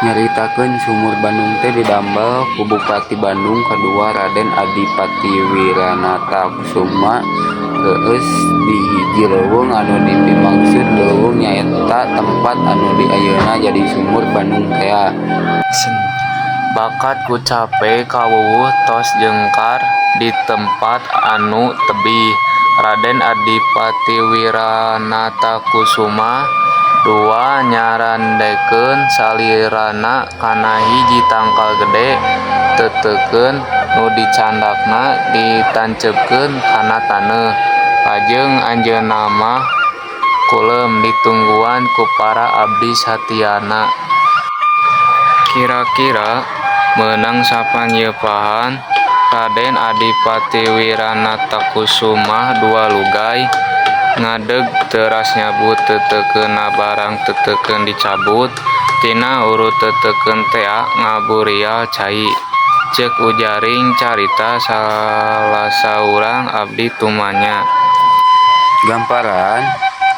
Nyaritakeun Sumur Bandung teh didamel ku Bupati Bandung kadua Raden Adipati Wiranatakusumah reueus di hiji leuweung anu dipimaksud leuweung nyaeta tempat anu di ayeuna jadi Sumur Bandung tea. Bakat ku cape kawuwuh tos jengkar di tempat anu tebih. Raden Adipati Wiranatakusumah II nyarandekeun salirana kana hiji tangkal gede teutekeun nu dicandakna ditanceupkeun kana taneuh. Lajeng anjeunna mah kulem ditungguan ku para abdi satiana. Kira-kira meunang sapanyepahan Raden Adipati Wiranatakusumah II lugay ngadeg teras nyabut teutekeunna barang teutekeun dicabut tina urut teutekeun tea ngaburial cai. Ceuk ujaring carita salah saurang abdi tumanya. Gamparan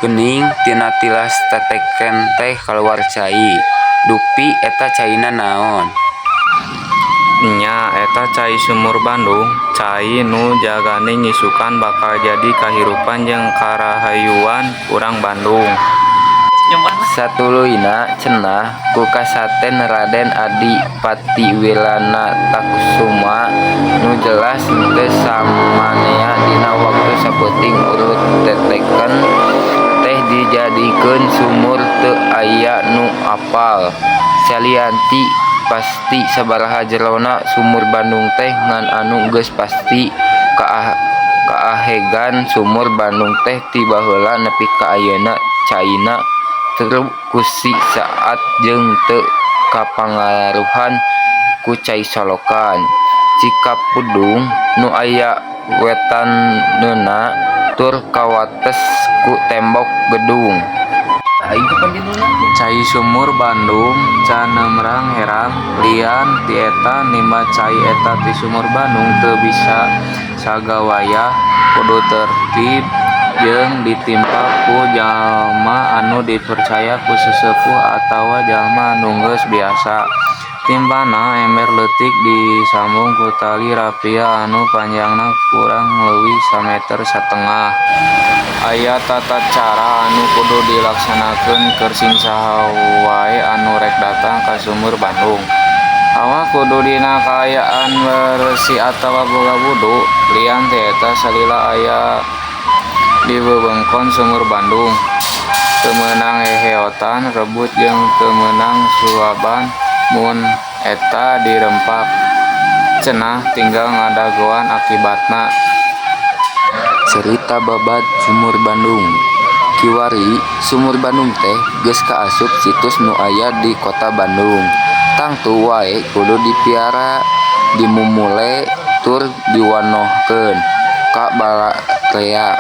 geuning tina tilas teteken teh kaluar cai. Dupi eta caina naon? Nya eta cai Sumur Bandung, cai nu jaganing isukan bakal jadi kahirupan jeung karahayuan urang Bandung. Satuluyna cenah ku kasaten Raden Adipati Wiranatakusumah nu jelas teu samanea dina waktu sapeuting urut teteken teh dijadikeun sumur teu aya nu apal. Salian ti pasti sabaraha jerona Sumur Bandung teh ngan anu geus pasti kaahegan Sumur Bandung teh ti baheula nepi ka ayeuna caina teru ku saat jeung teu kapangaruhan ku cai solokan Cikapundung nu aya wetaneunna tur kawates ku tembok gedung. Cai Sumur Bandung can neumrang herang. Lian ti eta nimba cai eta ti Sumur Bandung teu bisa sagawayah, kudu tertib jeung ditimpa ku jalma anu dipercaya ku sesepuh atawa jalma anu geus biasa. Timpana ember leutik disambung ku tali rapia anu panjangna kurang leuwih sameter satengah. Aya tatacara anu kudu dilaksanakeun keur sing saha wae anu rek datang ka Sumur Bandung. Awak kudu dina kaayaan beresi atawa boga wudu. Lian ti eta salila aya di wewengkon Sumur Bandung teu meunang heheotan rebut jeung teu meunang suaban mun eta dirempak. Cenah tinggal ngadagoan akibatna. Cerita Babad Sumur Bandung. Kiwari Sumur Bandung teh geus kaasup situs nu aya di Kota Bandung. Tangtu wae kudu dipiara, dimumule tur diwanohkeun ka balarea.